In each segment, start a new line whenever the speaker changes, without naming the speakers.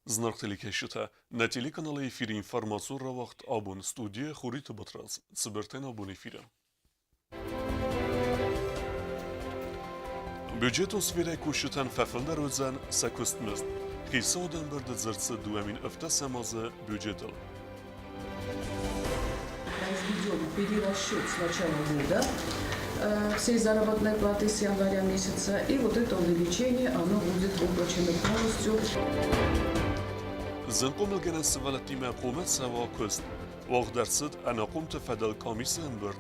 Зынаргъ телекӕсджытӕ, нӕ телеканалы эфиры информацион рауагъд абон студийӕ Хуриты Батрадз, цыбыртӕн абон эфиры. Бюджетон сферӕйы кусджытӕн фӕфылдӕр уыдзӕн сӕ куыстмызд. Хицауады ӕмбырды дзырд цыд 2017 азы бюджетыл.
Произведен перерасчет с начала года всей заработной платы с января месяца, и вот это увеличение, оно будет выплачено полностью.
Зынхъомылгӕнӕн сывӕллӕттимӕ хъомыл цӕуа куыст. Уагъд ӕрцыд ӕнахъомты фӕдыл къамисы ӕмбырд.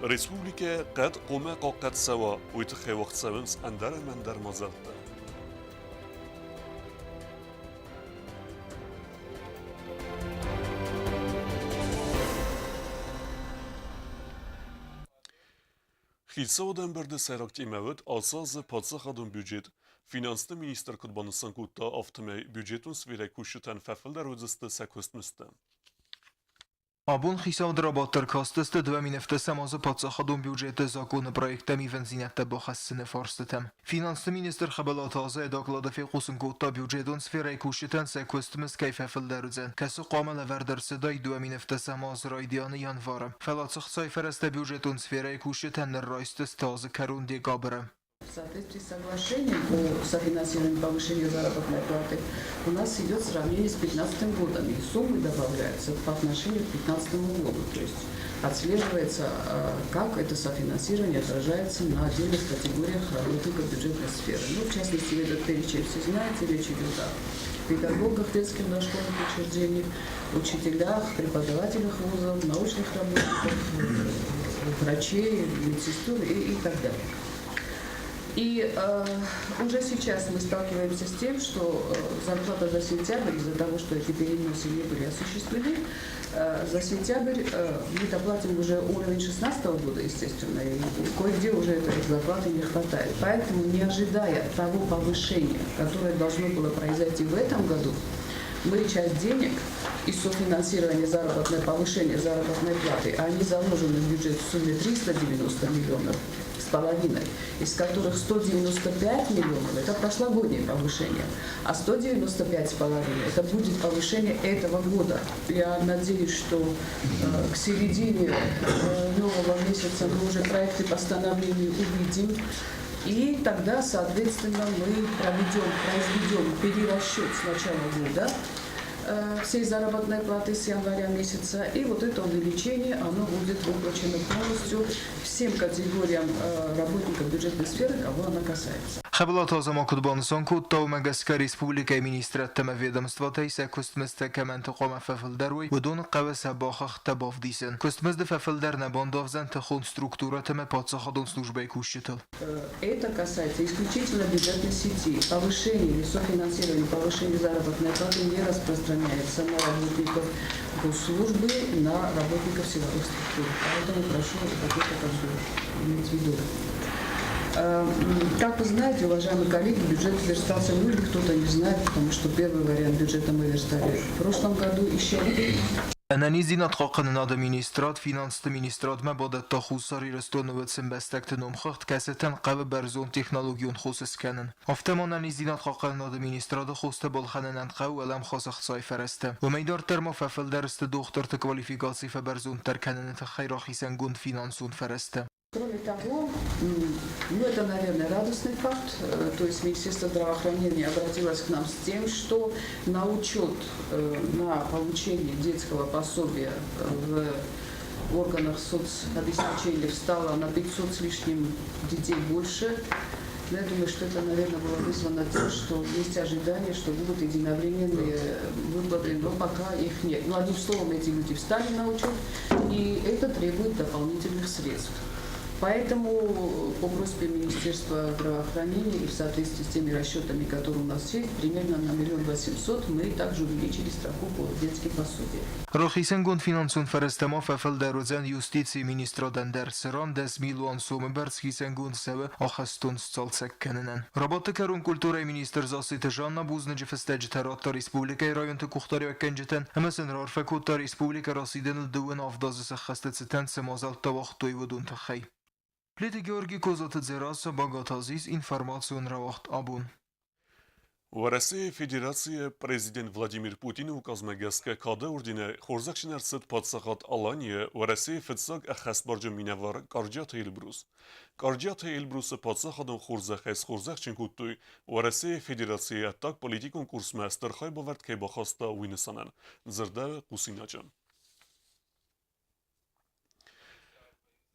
Республикӕ хъӕд хъомӕ хъахъхъӕд цӕуа, уый тыххӕй уагъд цӕуынц ӕндӕр ӕмӕ ӕндӕр мадзӕлттӕ. Хицауады ӕмбырды сӕйраг темӕ уыд ацы азы паддзахадон бюджет. Финансты министр куыд банысан кодта, афтӕмӕй бюджетон сферӕйы кусджытӕн фӕфылдӕр уыдзысты сӕ куыстмыздтӕ.
Абон хицауады рабадт ӕркастысты 2007 азы паддзахадон бюджеты законы проекттӕм ивындзинӕдтӕ бахӕссыны фарстытӕм. Финансты министр Хӕбӕлаты Азӕ доклады фехъусын кодта, бюджетон сферӕйы кусджытӕн сӕ куыстмызд кӕй фӕфылдӕр уыдзӕн, кӕцы хъуамӕ лӕвӕрд ӕрцыдаид 2007 азы райдианы январы. Фӕлӕ цы хцайы фӕрӕзтӕ бюджетон сферӕйы кусджытӕн ныр райсдзысты азы кӕрон декабры.
В соответствии с соглашением о софинансировании повышения заработной платы у нас идет сравнение с 2015 годом, и суммы добавляются по отношению к 2015 году. То есть отслеживается, как это софинансирование отражается на отдельных категориях работников бюджетной сферы. Ну, в частности, этот перечень все знаете, речь идет о педагогах детских дошкольных учреждений, учителях, преподавателях вузов, научных работниках, врачей, медсестер и так далее. И уже сейчас мы сталкиваемся с тем, что зарплата за сентябрь, из-за того, что эти переносы не были осуществлены, за сентябрь мы доплатим уже уровень 2016 года, естественно, и кое-где уже этой зарплаты не хватает. Поэтому, не ожидая того повышения, которое должно было произойти в этом году, мы часть денег из софинансирования заработной, повышения заработной платы, они заложены в бюджет в сумме 390 миллионов с половиной, из которых 195 миллионов – это прошлогоднее повышение, а 195 с половиной – это будет повышение этого года. Я надеюсь, что к середине нового месяца мы уже проекты постановлений увидим. И тогда, соответственно, мы произведем перерасчет с начала года всей заработной платы с января месяца. И вот это увеличение, оно будет выплачено полностью всем категориям работников бюджетной сферы, кого она касается.
Хӕбӕлаты Азӕ куыд банысан кодта, уымӕ гӕсгӕ республикӕйы министрадтӕ ӕмӕ ведомствотӕй сӕ куыстмыздтӕ кӕмӕнты хъуамӕ фӕфылдӕр уой, уыдоны хъӕуы сӕ бахыгъдтӕ бавдисын. Куыстмызды фӕфылдӕр нӕ бандавдзӕн тыхон структурӕтӕ ӕмӕ паддзахадон службӕйы кусджытыл.
Это касается исключительно бюджетной сети. Повышение или софинансирование повышения заработной платы не распространяется на работников госслужбы, на работников силовых структур. Поэтому прошу вот это как бы иметь в виду. Как вы знаете, уважаемые коллеги, бюджет верстался, ну или кто-то не знает, потому что первый вариант бюджета мы верстали в прошлом году еще.
Ӕнӕниздзинад хъахъхъӕнынады министрад финансты министрадмӕ бадӕтта Хуссар Ирыстоны ӕмбӕстӕгты номхыгъд, кӕцытӕн хъӕуы бӕрзонд технологион хос скӕнын. Афтӕ ма ӕнӕниздзинад хъахъхъӕнынады министрады хостӕ балхӕнынӕн хъӕуы уӕлӕмхас ӕхцайы фӕрӕзтӕ. Уымӕй дарддӕр ма фӕфылдӕр сты дохтырты квалификаци фӕбӕрзонддӕр кӕныны тыххӕй рахицӕнгонд финансон фӕрӕзтӕ.
Кроме того, ну это, наверное, радостный факт, то есть Министерство здравоохранения обратилось к нам с тем, что на учет, на получение детского пособия в органах соцобеспечения встало на 500 с лишним детей больше. Но я думаю, что это, наверное, было вызвано тем, что есть ожидание, что будут единовременные выплаты, но пока их нет. Но одним словом, эти люди встали на учет, и это требует дополнительных средств. Поэтому по просьбе Министерства здравоохранения и в соответствии с теми расчетами, которые у нас есть, примерно на 1 800 000 мы также увеличили строку по детским пособиям.
Рахицӕнгонд финансон фӕрӕзтӕ ма фӕфылдӕр уыдзӕн юстицийы министрадӕн дӕр, цыран 10 милуан сомы бӕрц хицӕнгонд цӕуы ахӕстон сцалцӕг кӕнынӕн. Рабадты кӕрон культурӕйы министр Зассеты Жанна бузныджы фыстӕджытӕ радта республикӕйы районты къухдариуӕггӕнджытӕн ӕмӕ сын раарфӕ кодта республикӕ расидыныл 27 азы сӕххӕсты цытӕн цы мадзӕлттӕ уагътой, уыдон тыххӕй. Плиты Георги, Козаты Дзерассӕ, Багаты Азиз, информацион рауагъд «Абон».
Уӕрӕсейы Федерацийы президент Владимир Путины указмӕ гӕсгӕ Кады орденӕй хорзӕхджын ӕрцыд паддзахад Аланийы Уӕрӕсейы фыццаг ӕххӕстбарджын минӕвар Къарджиаты Эльбрус. Къарджиаты Эльбрусы паддзахадон хорзӕхӕй схорзӕхджын кодтой Уӕрӕсейы Федерацийы ӕддагполитикон курсмӕ стыр хайбавӕрд кӕй бахаста, уый нысанӕн, дзырдӕуы хъусинаджы.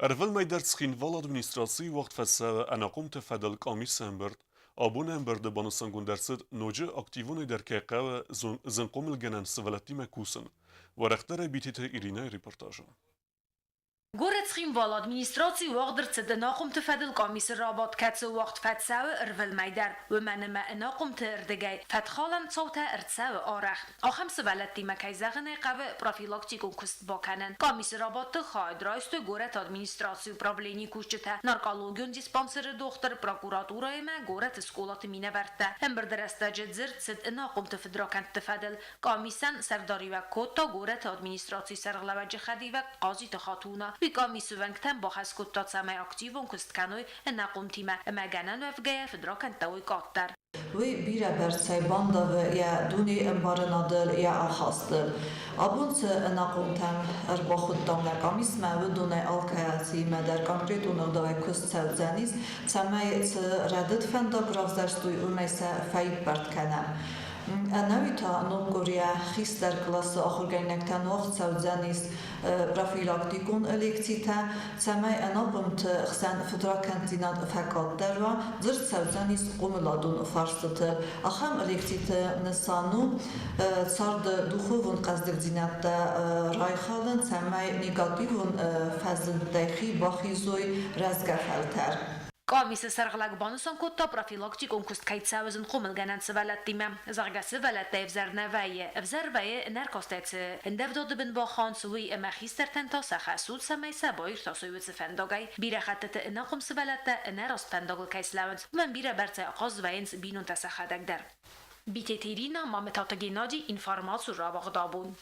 Ӕрвылмӕй дӕр Цхинвалы администрацийы уагъд фӕцӕуы ӕнахъомты фӕдыл къамисы ӕмбырд. Абон ӕмбырды банысангонд ӕрцыд, ноджы активонӕй дӕр кӕй хъӕуы зынхъомылгӕнӕн сывӕллӕттимӕ кусын. Уӕрӕхдӕрӕй Битеты Иринӕйы репортажы.
Горӕт Цхинвалы администрацийы уагъд ӕрцыд ӕнахъомты фӕдыл къамисы рабадт, кӕцы уагъд фӕцӕуы ӕрвылмӕй дӕр. Уымӕн ӕмӕ ӕнахъомты ӕрдыгӕй фӕткхалӕн цаутӕ ӕрцӕуы арӕх. Ахӕм сывӕллӕттимӕ, кӕй зӕгъын ӕй хъӕуы, профилактикон куыст бакӕнын. Къамисы рабадты хайад райстой горӕты администрацийы управленийы кусджытӕ, наркологион диспансеры дохтыр, прокуратурӕимӕ горӕты скъолаты минӕвӕрттӕ. Ӕмбырды рӕстӕджы дзырд цыд ӕнахъомты фыдракӕндты фӕдыл. Къамисӕн сӕрдариуӕг кодта горӕты администрацийы сӕргълӕууӕджы хӕдивӕг Хъазиты Хатуна. Уый къамисы уӕнгтӕн бахӕс кодта, цӕмӕй активон куыст кӕной ӕнахъомтимӕ ӕмӕ гӕнӕн уӕвгӕйӕ фыдракӕндтӕ уой къаддӕр.
Уый бирӕбӕрцӕй бандавы йӕ дунейы ӕмбарынадыл, йӕ ахастыл. Абон цы ӕнахъомтӕм ӕрбахуыдтам нӕ къамисмӕ, уыдонӕй алкӕцыимӕ дӕр конкретон ӕгъдауӕй куыст цӕудзӕнис, цӕмӕй цы рӕдыд фӕндаг равзӕрстой, уымӕй сӕ фӕиппӕрд кӕнӕм. Ӕнӕуи та ног къуырийӕ хистӕр къласы ахуыргӕнинӕгтӕн уагъд цӕудзӕнис профилактикон лекцитӕ, цӕмӕй ӕнахъомты хсӕн фыдракӕнддзинад фӕкъаддӕр уа, дзырд цӕудзӕнис хъомыладон фарстыты. Ахӕм лекциты нысан у царды духовон хъӕздыгдзинӕдтӕ райхалын, цӕмӕй негативон фӕзындтӕй хи бахизой рӕзгӕ фӕлтӕр.
Къамисы сӕргълӕг банысан кодта, профилактикон куыст кӕй цӕуы зынхъомылгӕнӕн сывӕллӕттимӕ. Зӕгъгӕ, сывӕллӕттӕй ӕвзӕр нӕ вӕййы. Ӕвзӕр вӕййы, ӕнӕркастӕй цы ӕндӕвдады бын бахауынц, уый ӕмӕ хистӕртӕн та сӕ хӕс у, цӕмӕй сӕ баиртасой уыцы фӕндагӕй. Бирӕ хӕттыты ӕнахъом сывӕллӕттӕ ӕнӕраст фӕндагыл кӕй слӕууынц, уымӕн бирӕ бӕрцӕй ахъаз вӕййынц бинонтӕ сӕхӕдӕг дӕр. Битеты Ирина, Мамытаты Геннадий, информаци рауагъд абон.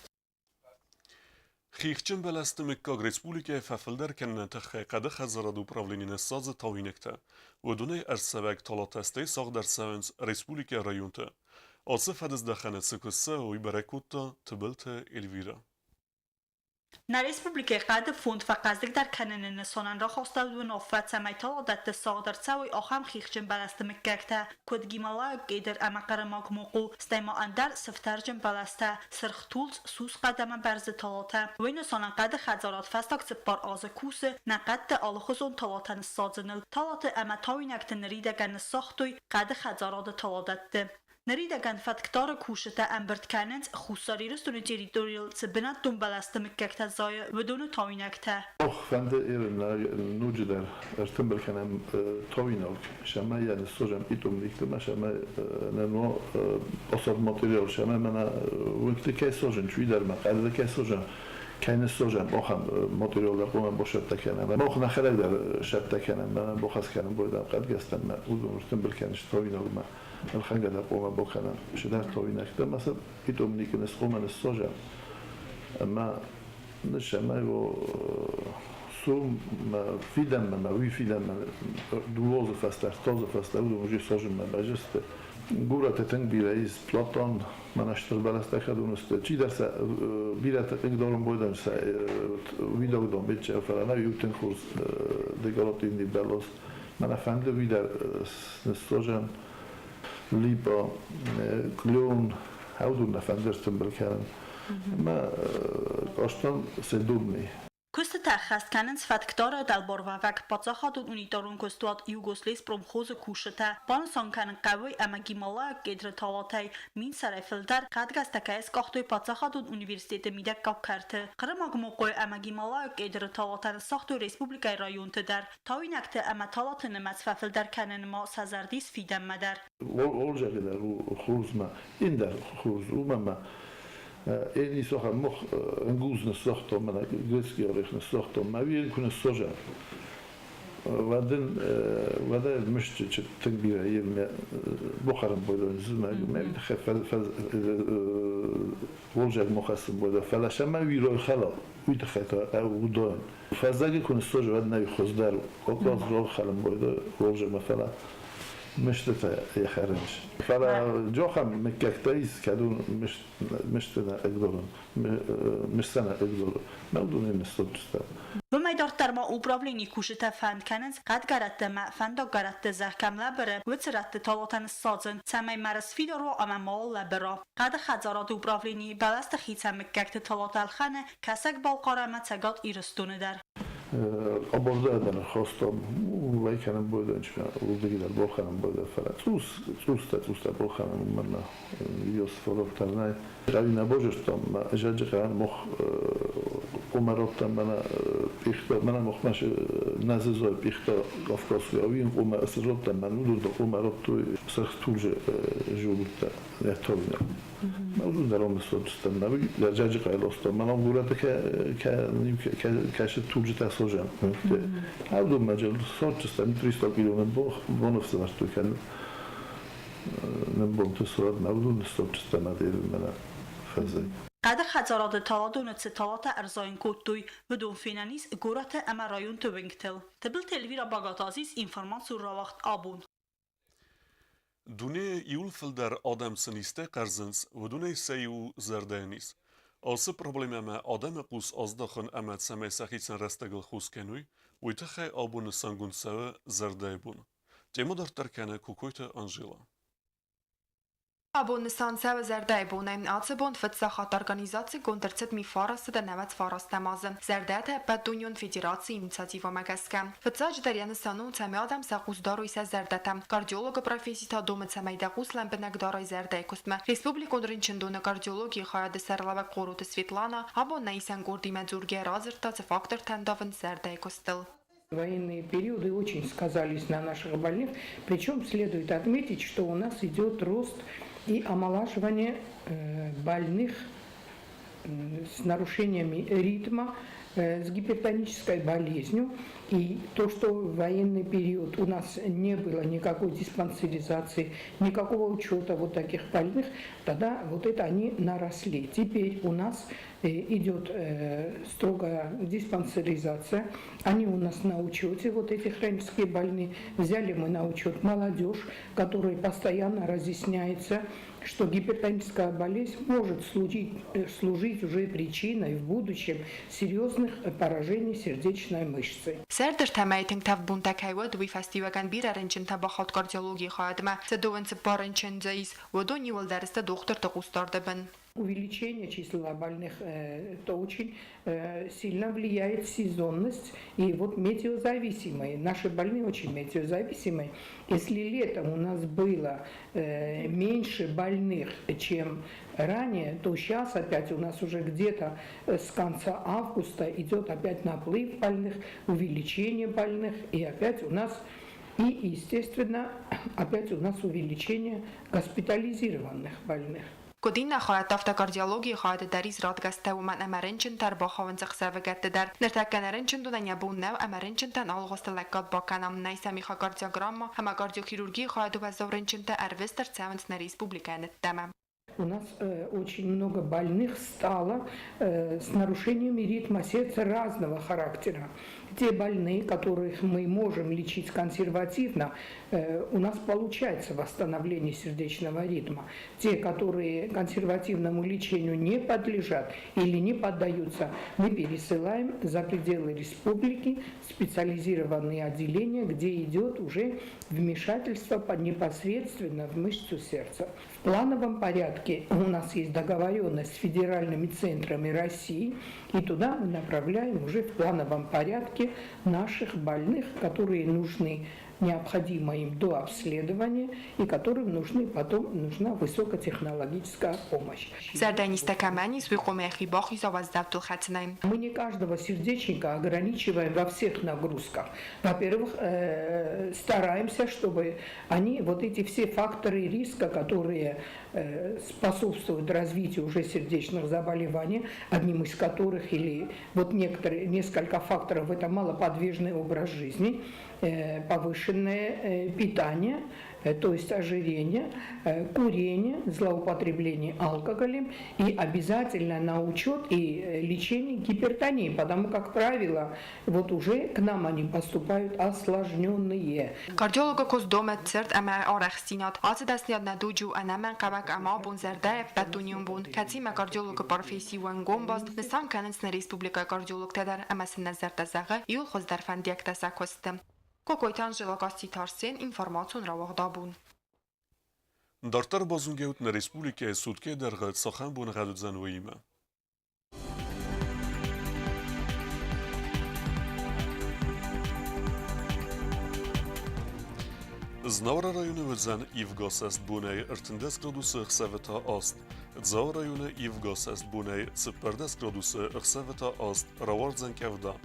Хихджын бӕлӕсты мыггаг республикӕйы фӕфылдӕр кӕныны тыххӕй хъӕды хӕдзарады управлени ныссадзы тауинӕгтӕ. Уыдонӕй ӕрцӕуӕг талатӕ стӕй сагъд ӕрцӕуынц республикӕйы районты. Ацы фӕдыздӕхӕны цы куыст цӕуы, уый бӕрӕг кодта Тыбылты Эльвирӕ.
Нӕ республикӕйы хъӕды фонд фӕхъӕздыгдӕр кӕныны нысанӕн рахаста уынаффӕ, цӕмӕй таладӕтты сагъд ӕрцӕуой ахӕм хихджын бӕлӕсты мыггӕгтӕ, куыд гималайаг кедр ӕмӕ хъырымаг мукъу, стӕй ма ӕндӕр сыфтӕрджын бӕлӕстӕ, сырх тулдз, сусхъӕд ӕмӕ бӕрзы талатӕ. Уый нысанӕн хъӕды хӕдзарад фӕстаг 4 азы кусы нӕ хъӕдты алыхуызон талатӕ ныссадзыныл. Талаты ӕмӕ тауинӕгты ныридӕгӕн ныссагътой хъӕды хӕдзарады таладӕтты. Ныридӕгӕн фӕткдары кусджытӕ ӕмбырд кӕнынц Хуссар Ирыстоны территорийыл цы бынӕттон бӕлӕсты мыггӕгтӕ зайы, уыдоны тауинӕгтӕ.
Мах фӕнды ноджыдӕр ӕртымбыл кӕнӕм тауинаг, сӕмӕ йӕ ныссадзӕм питомниктимӕ, сӕмӕ нӕ посад материал, сӕмӕ мӕнӕ уынгты кӕй сажын, чи дӕр мӕ хъӕды кӕй сажын, кӕй ныссажӕм, ахӕм материал дӕр хъуамӕ басӕттӕ кӕнӕм. Мах нӕхӕдӕг дӕр сӕттӕ кӕнӕм, мӕнӕ бахӕс кӕнӕм бойдам хъӕдгӕстӕм, уыдон ӕртымбыл кӕныс тауинагмӕ. Ӕлхӕнгӕ дӕр хъуамӕ бакӕнӕм цыдӕр тауинӕгтӕ ӕмӕ сӕ питомникы хъуамӕ ныссажӕм. Ӕмӕ ныссӕмӕй сом фидӕнмӕ, мӕ уый фидӕнмӕ дыууӕ фӕстӕ, ӕртӕ фӕстӕ уыдон уже сажынмӕ бӕзысты. Горӕты тынг бирӕ ис платан, мӕнӕ стыр бӕлӕстӕ кӕдон сты. Чидӕр сӕ бирӕтӕ тынг дарун бойдан сӕ уидагдон бечче, фӕлӕ нӕ иу тынг хорз декоративный бӕлас. Мӕнӕ фӕнды уый дӕр ныссажӕм. Липа, клен, уыдон нӕ фӕнды ӕртымбыл кӕнын. Ӕмӕ кастан съедобный.
Куыстытӕ ӕххӕст кӕнынц фӕткдары дӕлбаруӕвӕг паддзахадон унитарон куыстуат Югослеспромхозы кусджытӕ. Банысан кӕнын хъӕуы ӕмӕ гималайаг кедры талатӕй 1000 сӕрӕй фылдӕр хъӕдгӕстӕ кӕй скъахтой паддзахадон университеты мидӕггаг кӕрты. Хъырымаг мукъуйы ӕмӕ гималайаг кедры талатӕ ныссагътой республикӕйы районты дӕр. Тауинӕгты ӕмӕ талаты нымӕц фӕфылдӕр кӕнынмӕ сӕ зӕрдис фидӕнмӕ дӕр.
Олзӕгы дӕр у хорзмӕ, ин дӕр хорз у мӕ Én is auch moch en gúz ныссагътон, мӕнӕ грецкий орех ныссагътон, мӕ уый куы ныссажа. Уӕдын уӕдӕ мышты тынг бирӕ бохӕрын бойдон зымӕг волжаг мохасын бойдон, фӕлӕ сӕмӕ уирой хӕлал, уый тыххӕй та уыдон. Фӕззӕджы куы ныссожы, уӕд нӕ хуыздӕр коклаз рол хӕлын бойдо волжагмӕ, фӕлӕ мыстытӕ йӕ хӕрынц. Фӕлӕ джохам мыггӕгтӕ ис, кӕдон мыстынӕ ӕгдорын, мыстӕнӕ ӕгдоры. Мӕ уыдонӕй ныссодджытӕ.
Уымӕй дарддӕр ма управленийы кусджытӕ фӕнд кӕнынц хъӕдгӕрӕтты ӕмӕ фӕндаггӕрӕтты зӕхх кӕм лӕбыры, уыцы рӕтты талатӕ ныссадзын, цӕмӕй мӕр сфидар уа ӕмӕ ма лӕбыра. Хъӕды хӕдзарады управленийы бӕлӕсты хицӕн мыггӕгты талатӕ ӕлхӕны Кӕсӕг-Балхъар ӕмӕ Цӕгат Ирыстоны дӕр.
Къобордӕ хостом уӕй кӕнын бойдончмӕ, уылдыгидӕр бохӕнын бойдӕ, фӕлӕ цъус, цъустӕ, цъустӕ бохӕнын уымӕн Иосиф нӕй. Равина божестом, жаджи мох къумароттан мана пихто, мана мохмаш назызой пихто Кавказской авин къума сроттан ман удурда къумаротту сах тулже жулутта нетовина. Удурда ромысотстан нави жаджи къайлостом, мана гурата ка ка каше тулже тасожам. Авдум маджал сотстан 300 километр бонов саварту кан нӕ бонты сурат мӕ уыдон ныссотстан мана фӕззӕг.
Хъӕды хӕдзарады таладоны цы талатӕ ӕрзайын кодтой, уыдон фенӕн ис горӕты ӕмӕ районты уынгтыл. Тыбылты Эльвира, Багаты Азиз, информацион рауагъд «Абон».
Дунейы иууыл фылдӕр адӕм цы низтӕй хъӕрзынц, уыдонӕй сӕ иу зӕрдӕйы низ. Ацы проблемӕмӕ адӕмы хъус аздахын ӕмӕ цӕмӕй сӕхицӕн рӕстӕгыл хос кӕной, уый тыххӕй абон нысангонд цӕуы зӕрдӕйы бон. Темӕ дарддӕр кӕны Кокойты Анжела.
Абон нысан цӕуы зӕрдӕйы бонӕй. Ацы бон фыццаг хатт организацигонд ӕрцыд 1999 азы Зӕрдӕты ӕппӕтдунеон федерацийы инициативӕмӕ гӕсгӕ. Фыццаджыдӕр йӕ нысан у, цӕмӕй адӕм сӕ хъус дарой сӕ зӕрдӕтӕм. Кардиологы професси та домы, цӕмӕй дӕ хъус лӕмбынӕг дарой зӕрдӕйы куыстмӕ. Республикон рынчындоны кардиологийы хайады сӕргълӕууӕг Хъороты Светлана абон нӕ исӕн къордимӕ дзургӕйӕ радзырдта, цы фактортӕ ӕндавынц зӕрдӕйы куыстыл.
Военные периоды очень сказались на наших больных. Причем следует отметить, что у нас идет рост и омолаживание больных с нарушениями ритма, с гипертонической болезнью. И то, что в военный период у нас не было никакой диспансеризации, никакого учета вот таких больных, тогда вот это они наросли. Теперь у нас идет строгая диспансеризация. Они у нас на учете, вот эти хронические больные. Взяли мы на учет молодежь, которая постоянно разъясняется, что гипертоническая болезнь может служить уже причиной в будущем серьезных поражений сердечной мышцы.
Сӕрды ӕртӕ тынг тӕвд бонтӕ кӕй уыд, уый фӕстиуӕгӕн бирӕ рынчынтӕ бахауд кардиологийы хайадмӕ. Цы 24 рынчын дзы ис, уыдон иууылдӕр сты дохтырты хъусдарды бын.
Увеличение числа больных, это очень сильно влияет сезонность и вот метеозависимые. Наши больные очень метеозависимые. Если летом у нас было меньше больных, чем ранее, то сейчас опять у нас уже где-то с конца августа идет опять наплыв больных, увеличение больных, и опять у нас, и, естественно, опять у нас увеличение госпитализированных больных.
Куыд иннӕ хайад, афтӕ кардиологийы хайады дӕр ис радгӕстӕ, уымӕн ӕмӕ рынчынтӕ ӕрбахауынц ӕхсӕвыгӕтты дӕр. Ныртӕккӕ нӕ рынчындонӕн йӕ бон нӕу ӕмӕ рынчынтӕн алыгъуызты лӕггад бакӕна. Нӕй сӕм эхокардиограмма ӕмӕ кардиохирургийы хайады уӕззау рынчынтӕ ӕрвыст ӕрцӕуынц нӕ республикӕйӕн ӕддӕмӕ.
У нас очень много больных стало с нарушениями ритма сердца разного характера. Те больные, которых мы можем лечить консервативно, у нас получается восстановление сердечного ритма. Те, которые консервативному лечению не подлежат или не поддаются, мы пересылаем за пределы республики в специализированные отделения, где идет уже вмешательство непосредственно в мышцу сердца. В плановом порядке у нас есть договоренность с федеральными центрами России, и туда мы направляем уже в плановом порядке наших больных, которые нужны Необходимо им дообследование и которым нужны потом нужна высокотехнологическая помощь.
Зӕрдӕнизтӕ кӕмӕн ис, уый хъуамӕ йӕхи бахиза уӕззӕуттыл хӕцынӕй.
Мы не каждого сердечника ограничиваем во всех нагрузках. Во-первых, стараемся, чтобы они вот эти все факторы риска, которые способствуют развитию уже сердечных заболеваний, одним из которых или вот некоторые, несколько факторов – это малоподвижный образ жизни, повышенное питание, то есть ожирение, курение, злоупотребление алкоголем и обязательно на учет и лечение гипертонии, потому как правило, вот уже к нам они поступают осложненные.
Кардиологы куыст домы цырд ӕмӕ арӕхстдзинад. Ацы дӕсныйад нӕ дуджы у ӕнӕмӕнгхъӕуӕг ӕмӕ абон зӕрдӕйы ӕппӕтдунеон бон, кӕцыимӕ кардиологы професси у ӕнгом баст, нысан кӕнынц нӕ республикӕйы кардиологтӕ дӕр ӕмӕ сын нӕ зӕрдӕ зӕгъы иууыл хуыздӕр фӕндиӕгтӕ сӕ куысты. Кокойты Анжела, Гасситы Арсен, информацион рауагъд Абон.
Дарддӕр базонгӕ нӕ республикӕйы суткӕйы дӕргъы цахӕм боныгъӕд уыдзӕн, уыимӕ. Знауыры районы уыдзӕн ивгӕ бонӕй 13 градусы, ӕхсӕвы та 8. Дзауы районы ивгӕ бонӕй 14 градусы, ӕхсӕвы та 8, рауардзӕн къӕвда.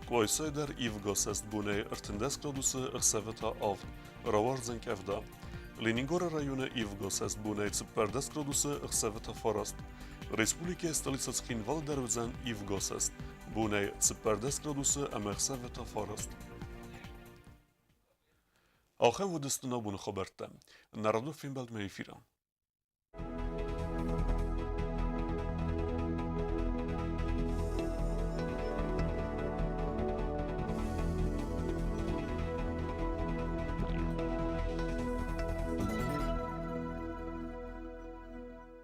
Къуайсайы дӕр ивгӕ бонӕй 13 градусы, ӕхсӕвы та 7, рауардзӕн къӕвда. Ленингоры районы ивгӕ бонӕй 14 градусы, ӕхсӕвы та 9. Республикӕйы столицӕ Цхинвалы дӕр уыдзӕн ивгӕ бонӕй 14 градусы ӕмӕ ӕхсӕвы та 9. Ахӕм уыдысты нӕ боны хабӕрттӕ. Нӕ радон фембӕлдмӕ эфиры.